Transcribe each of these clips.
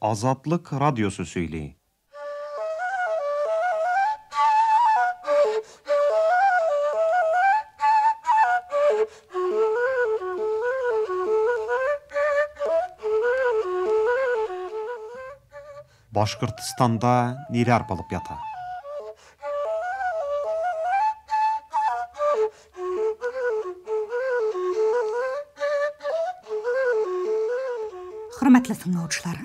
Азатлык радиосы сөйли. Башкортстанда ниләр булып ята? Хөрмәтле тыңлаучылар,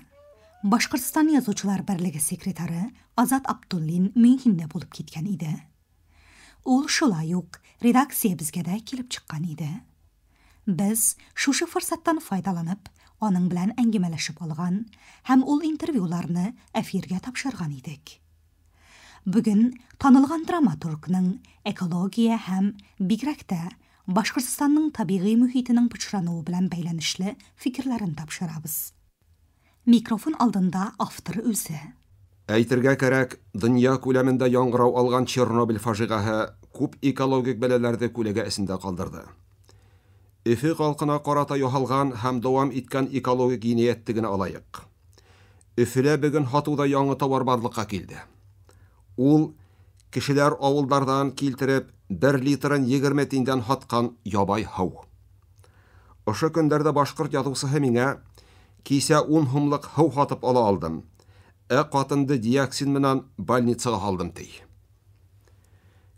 Башкортстан Язучылар берлеге секретаре Азат Абдуллин Мюнхенда булып киткән иде. Ул шулай ук редакциябезгә дә килеп чыккан иде. Без шушы форсаттан файдаланып, аның белән әңгәмәләшеп алган һәм ул интервьюларны эфиргә тапшырган идек. Бүген танылган драматургның экология һәм бигрәк тә Башкортстанның табигый мөхитенең пычрануы белән бәйләнешле фикерләрен тапшырабыз. Микрофон алдында автор үзе. Әйтергә кәрәк, дөнья күләмендә яңгырау алган Чернобыль фаҗигаһы күп экологик бәлаләрне күләгә эчендә калдырды. Өфе халкына карата яһалган һәм дәвам иткән экологик җинаятьне генә алайык. Өфелә бүген һатуда яңа товар барлыкка килде. Ул кешеләр авылдардан килтереп 1 литрын 20 тиндән һаткан ябай һау. Ошо көндәрдә башкорт язучысы миңа кисә 10 һумлык һау һатып ала алдым. Ә катынды диоксин менән больницага алдым ди.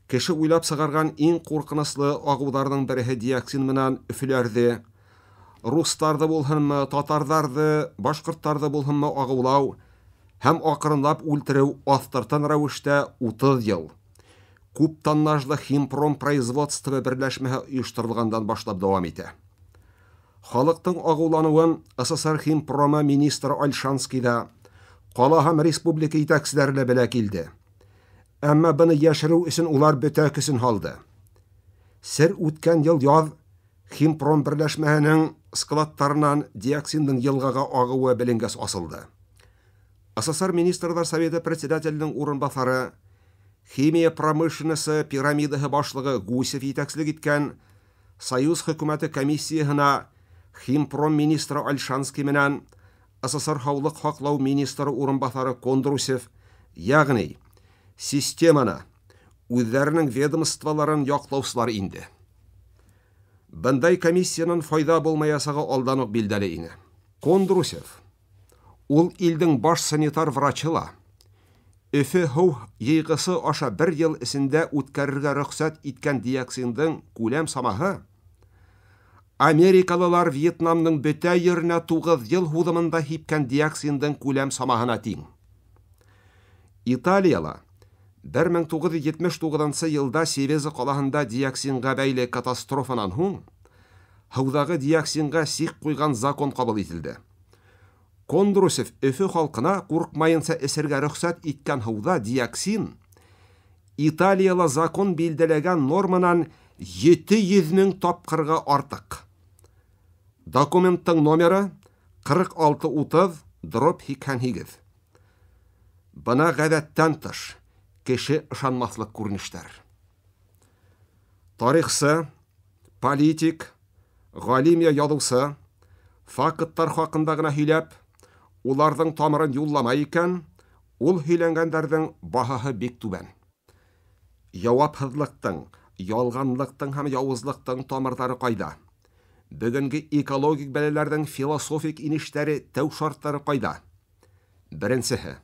Кеше уйлап чыгарган иң куркынычлы агударның береһе диоксин менән өфеләрде, рустарды булһынмы, татарларды, башкортларды булһынмы агулау һәм акрынлап үлтерү астыртын рәвештә 30 ел. Күп тоннажлы химпром производство берләшмәһе оештырылгандан башлап дәвам итә. Халыктың агулануын СССР химпромы министры Ольшанский да, кала һәм республика итәкчеләре дә белә килде. Әмма быны яшерү өчен улар бөтә көчен һалды. Сер үткән ел яз Химпром берләшмәһенең складтарынан диоксинның елгага агуы беленгәс асылды. СССР Министрлар Советы председателенең урынбасары, химия промышленности пирамидаһы башлыгы Гусев итәкчелек иткән Союз хөкүмәте комиссияһына Химпром министры Ольшанский менән СССР һаулык һаклау министры урынбасары Кондрусев, ягъни системаны үзләренең ведомстволарын яклаучылар инде. Бындай комиссиянең файда булмаячагы алдан ук билгеле ине. Кондрусев ул илдең баш санитар врачы ла. Өфе һыу йыйгысы аша бер ел эчендә үткәрергә рөхсәт иткән диоксиндың күләм самаһы Америкалылар Вьетнамның бөтә еренә 9 ел һуҙымында һипкән диоксиндың күләм самаһына тиң. Италияла 1979 елда Севеза қалаһында диоксинга бәйле катастрофанан һуң һыуҙағы диоксинга сик куйган закон кабул ителде. Кондрусев Өфө халкына куркмаенса эсергә рөхсәт иткән һыуҙа диоксин Италияла закон билдәләгән норманан 700 мең тапҡырға артыҡ. Документтың номеры 4630/88. Бына ғәҙәттән тыш кеше ышанмаҫлыҡ күренештәр. Тарихсы, политик, галим я яҙыусы факттар хаҡында ғына һөйләп, уларҙың тамырын юлламай икән, ул һөйләнгәндәрҙең баһаһы бик түбән. Яуапһыҙлыҡтың, ялғанлыҡтың һәм яуызлыҡтың тамырҙары ҡайҙа? Бөгөнгө экологик бәләләрҙең философик инештәре, тәү шарттары ҡайҙа? Беренсеһе.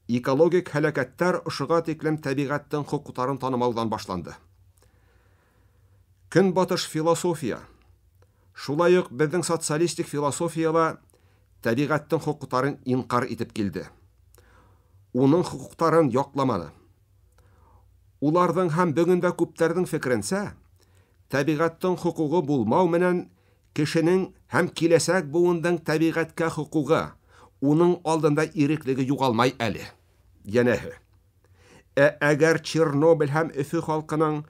Экологик һәләкәттәр ошоға тиклем тәбиғәттең хоҡуҡтарын танымауҙан башланды. Көнбатыш философия, шулай уҡ беҙҙең социалистик философияла тәбиғәттең хоҡуҡтарын инҡар итеп килде. Уның хоҡуҡтарын яҡламаны. Уларҙың һәм бөгөн дә күптәрҙең фекеренсә, тәбиғәттең хоҡуғы булмау менән кешенең һәм киләсәк быуындың тәбиғәткә хоҡуғы, уның алдында иреклеге юғалмай әле. Йәнәһе. Ә әгәр Чернобыль һәм Өфө халҡының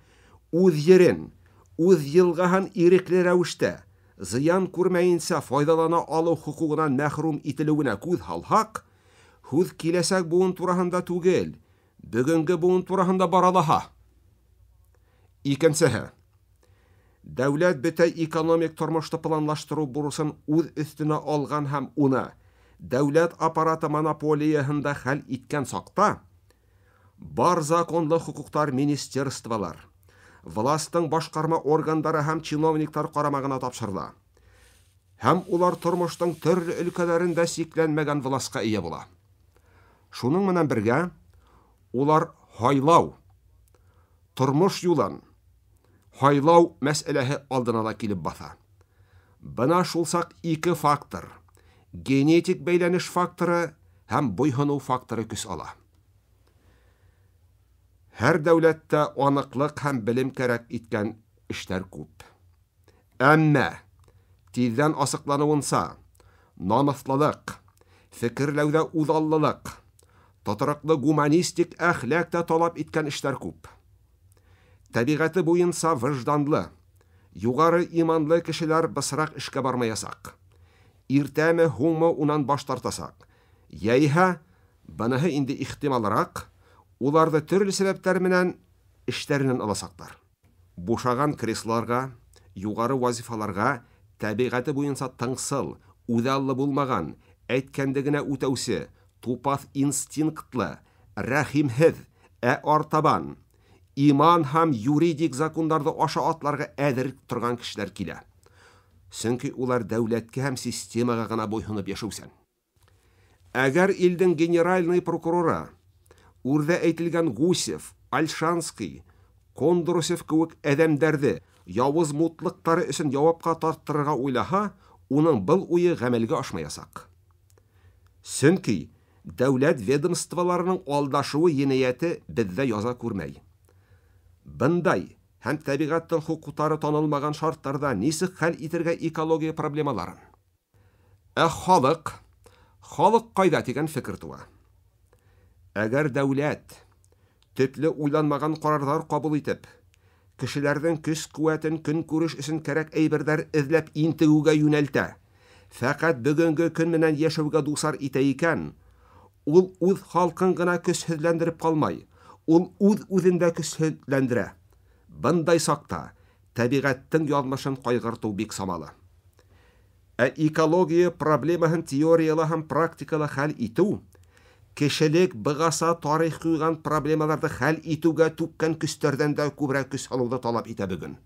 үҙ ерен, үҙ йылғаһын ирекле рәүештә зыян күрмәйенсә файҙалана алыу хоҡуғынан мәхрүм ителеүенә күҙ һалһаҡ, һүҙ киләсәк быуын тураһында түгел, бөгөнгө быуын тураһында бара лаһа. Икенсеһе. Дәүләт бөтә экономик тормошто планлаштырыу бурысын үҙ өҫтөнә алған һәм уны Дәүләт аппараты монополияһында хәл иткән сакта, бар законлы хокуктар министерстволар, властың башкарма органдары һәм чиновниклар карамагына тапшырыла. Һәм улар тормыштың төрле өлкәләрендә чикләнмәгән властька ия була. Шуның менән бергә улар һайлау, тормыш юлын һайлау мәсьәләһе алдына да килеп баҫа. Бына шул саҡ ике фактор: генетик бәйләнеш факторы һәм буйһыныу факторы көс ала. Һәр дәүләттә аныҡлыҡ һәм белем кәрәк иткән эштәр күп. Әммә тиҙҙән асыҡланыуынса, намыҫлылыҡ, фекерләүҙә үҙаллылыҡ, тотороҡло гуманистик әхлаҡ та талап иткән эштәр күп. Тәбиғәте буйынса выжданлы, юғары иманлы кешеләр бысраҡ эшкә бармаясаҡ. Иртәме, һуңмы унан баш тартасаҡ. Йәйһә, быныһы инде ихтималыраҡ, уларҙы төрлө сәбәптәр менән эштәренән аласаҡтар. Бушаған креслоларға, юғары вазифаларға тәбиғәте буйынса тыңсыл, үҙаллы булмаған, әйткәнде генә үтәүсе, тупаҫ инстинктлы, рәхимһеҙ, ә артабан, иман һәм юридик закондарҙы аша атларға әҙер торған кешеләр килә. Сөнки улар дәүләткә һәм системаға ғына буйһоноп йәшәүсән. Әгәр илдең генеральный прокуроры үрҙә әйтелгән Гусев, Альшанский, Кондрусев кеүек әҙәмдәрҙе яуыз мутлыҡтары өсөн яуапҡа тарттырырға уйлаһа, уның был уйы ғәмәлгә ашмаясаҡ. Сөнки дәүләт ведомстволарының алдашыуы енәйәте беҙҙә яза күрмәй. Бындай һәм тәбиғәттең хоҡуҡтары танылмаған шарттарҙа нисек хәл итергә экология проблемаларын? Ә халыҡ, халыҡ ҡайҙа тигән фекер тыуа. Әгәр дәүләт төплө уйланмаған ҡарарҙар ҡабул итеп, кешеләрҙең көс-ҡеүәтен көнкүреш өсөн кәрәк әйберҙәр эҙләп интегеүгә йүнәлтә, фәҡәт бөгөнгө көн менән йәшәүгә дусар итә икән, ул үҙ халҡын ғына көсһөҙләндереп ҡалмай, ул үҙ-үҙен дә көсһөҙләндерә. Бындай саҡта тәбиғәттең яҙмышын ҡайғыртыу бик самалы. Ә экология проблемаһын теорияла һәм практикала хәл итеү кешелек бығаса тарих ҡуйған проблемаларҙы хәл итеүгә түккән көстәрҙән дә күберәк көс алыуҙы талап итә бөгөн.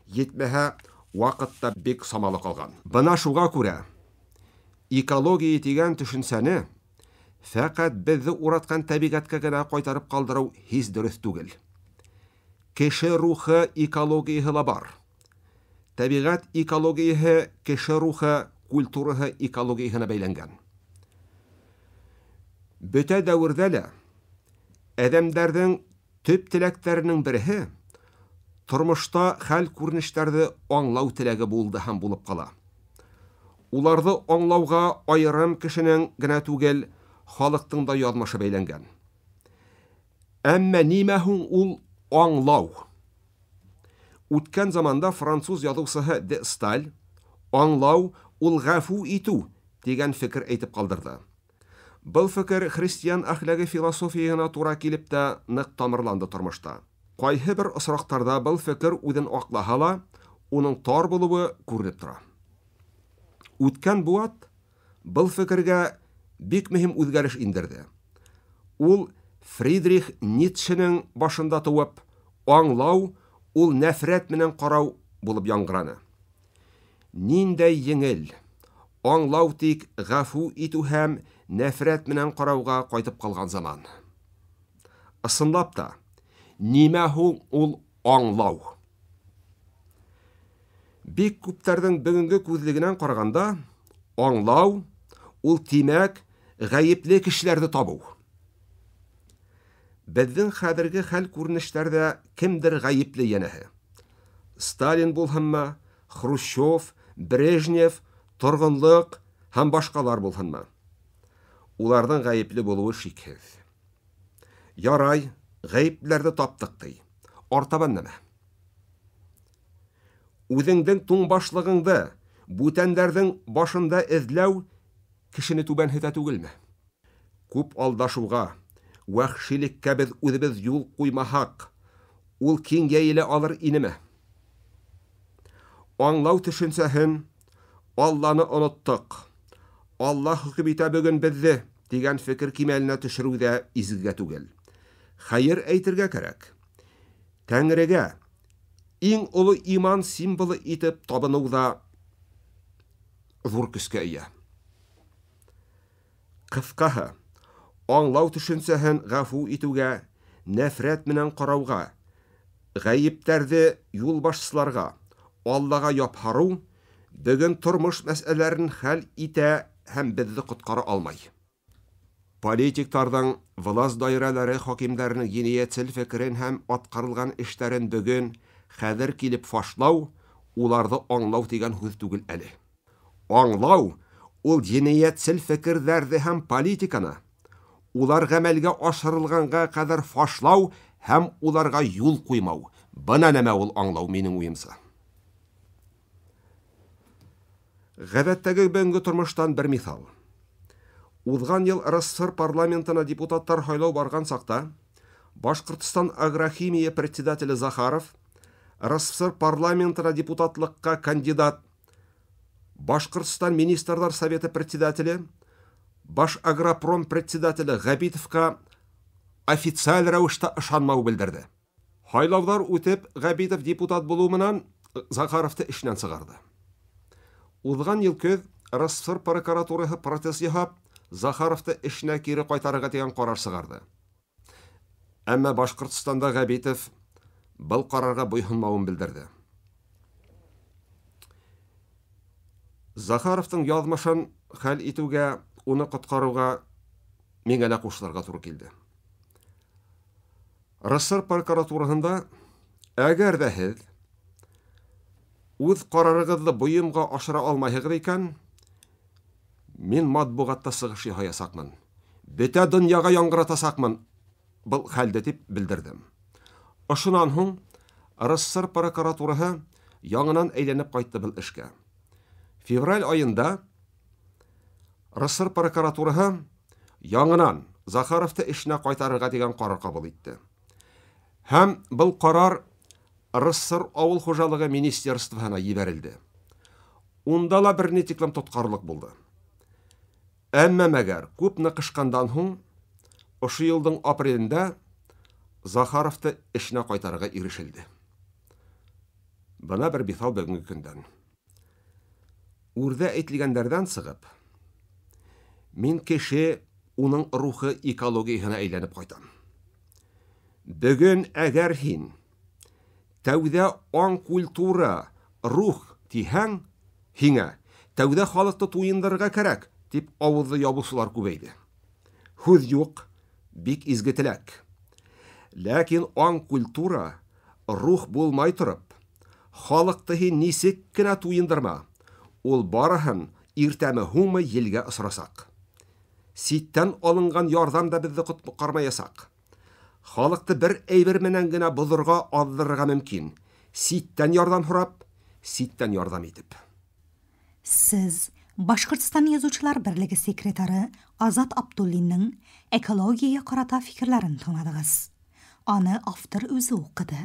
Етмәһә, ваҡыт та бик самалы ҡалған. Бына шуға күрә экология тигән төшөнсәне фәҡәт беҙҙе уратҡан тәбиғәткә генә ҡайтарып ҡалдырыу һис дөрөҫ түгел. Кеше рухы экологияһы ла бар. Тәбиғәт экологияһы кеше рухы, культураһы экологияһына бәйләнгән. Бөтә дәүерҙә лә әҙәмдәрҙең төп теләктәренең береһе тормошта хәл күренештәрҙе аңлау теләге булды һәм булып ҡала. Уларҙы аңлауға айырым кешенең генә түгел, халыҡтың да яҙмышы бәйләнгән. Әммә нимә һуң ул аңлау? Үткән заманда француз яҙыусыһы де Сталь аңлау ул ғәфү итеү тигән фекер әйтеп ҡалдырҙы. Был фекер христиан әхлағы философияһына тура килеп тә ныҡ тамырланды тормошта. Ҡайһы бер осраҡтарҙа был фекер үҙен аҡлаһа ла, уның тар булыуы күренеп тора. Үткән быуат был фекергә бик мөһим үҙгәреш индерҙе. Ул Фридрих Ницшенең башында тыуып, аңлау ул нәфрәт менән ҡарау булып яңғыраны. Ниндәй еңел, аңлау тик ғәфү итеү һәм нәфрәт менән ҡарауға ҡайтып ҡалған заман. Ысынлап та, нимә һуң ул аңлау? Бик күптәрҙең бөгөнгө күҙлегенән ҡарағанда, аңлау ул тимәк ғәйепле кешеләрҙе табыу. Беҙҙең хәҙерге хәл күренештәрҙә кемдер ғәйепле йәнәһе. Сталин булһынмы, Хрущев, Брежнев, Торғонлоҡ һәм башҡалар булһынмы? Уларҙың ғәйепле булыуы шикһеҙ. Ярай, ғәйеплеләрҙе таптыҡ ти. Артабан нәмә? Үҙеңдең туңбашлығыңды бүтәндәрҙең башында эҙләү кешене түбәнһетә түгелме? Күп алдашыуға, вәхшилеккә беҙ үҙебеҙ юл ҡуймаһаҡ, ул киң йәйелә алыр инеме? Аңлау төшөнсәһен Алланы оноттоҡ. Алла хөкем итә бүген безне дигән фикер кимәленә төшерү дә изгегә түгел. Хәер әйтергә кирәк. Тәңрегә иң олы иман символы итеп табыну да зур көскә ия. Кыскаһы, аңлау төшенсәһен гафу итүгә, нәфрәт менән карауга, гаептәрҙе юлбашсыларға, Аллаға япһарыу бөгөн тормош мәсьәләләрен хәл итә һәм беҙҙе ҡотҡара алмай. Политиктарҙың власть даирәләре хакимдәренең енәйәтсел фекерен һәм атҡарылған эштәрен бөгөн хәҙер килеп фашлау, уларҙы аңлау тигән һүҙ түгел әле. Аңлау ул енәйәтсел фекерҙәрҙе һәм политиканы, улар ғәмәлгә ашырылғанға ҡәҙәр фашлау һәм уларға юл ҡуймау. Бына нәмә ул аңлау минең уйымса. Ғәҙәттәге бөгөнгө тормоштан бер миҫал. Уҙған йыл РСФСР парламентына депутаттар һайлау барған саҡта Башҡортостан агрохимия председателе Захаров РСФСР парламентына депутатлыҡҡа кандидат Башҡортостан Министрҙар Советы председателе Баш агропром председателе Ғәбитовҡа официаль рәүештә ышанмау белдерҙе. Һайлауҙар үтеп, Ғәбитов депутат булыу менән Захаровты эшенән сығарҙы. Уҙған йыл көҙ РСФСР прокуратураһы протест яһап, Захаровты эшенә кире ҡайтарырға тигән ҡарар сығарҙы. Әммә Башҡортостанда Ғәбитов был ҡарарға буйһонмауын белдерҙе. Захаровтың яҙмышын хәл итеүгә, уны ҡотҡарыуға миңә лә ҡушылырға тура килде. РСФСР прокуратураһында әгәр ҙә һеҙ үҙ ҡарарығыҙҙы бойомға ашыра алмайһығыҙ икән, мин матбуғатта сығыш яһаясаҡмын. Бөтә донъяға яңғыратасаҡмын был хәлде тип белдерҙем. Ошонан һуң РСФСР прокуратураһы яңынан әйләнеп ҡайтты был эшкә. Февраль айында РСФСР прокуратураһы яңынан Захаровты эшенә ҡайтарырға тигән ҡарар ҡабул итте. Һәм был ҡарар РСФСР ауыл хужалығы министерствоһына ебәрелде. Унда ла бер ни тиклем тотҡарлыҡ булды. Әммә мәгәр күп ныҡышҡандан һуң ошо йылдың апрелендә Захаровты эшенә ҡайтарырға ирешелде. Бына бер миҫал бөгөнгө көндән. Үрҙә әйтелгәндәрҙән сығып, мин кеше уның рухы экологияһына әйләнеп ҡайтам. Бөгөн әгәр һин тәүҙә аң культура, рух тиһәң, һиңә тәүҙә халыҡты туйындырырға кәрәк, тип ауыҙҙы ябыусылар күбәйҙе. Һүҙ юҡ, бик изге теләк. Ләкин аң культура, рух булмай тороп, халыҡты һин нисек кенә туйындырма, ул барыһын иртәме һуңмы елгә осрасаҡ. Ситтән алынған ярҙам да беҙҙе ҡотҡармаясаҡ. Халыҡты бер әйбер менән генә боҙорға, аҙҙырырға мөмкин. Ситтән ярҙам һорап, ситтән ярҙам итеп. Сез Башҡортостан Язучылар берлеге секретары Азат Абдуллинның экологияға ҡарата фикерләрен тыңладығыҙ. Аны автор үзе уҡыды.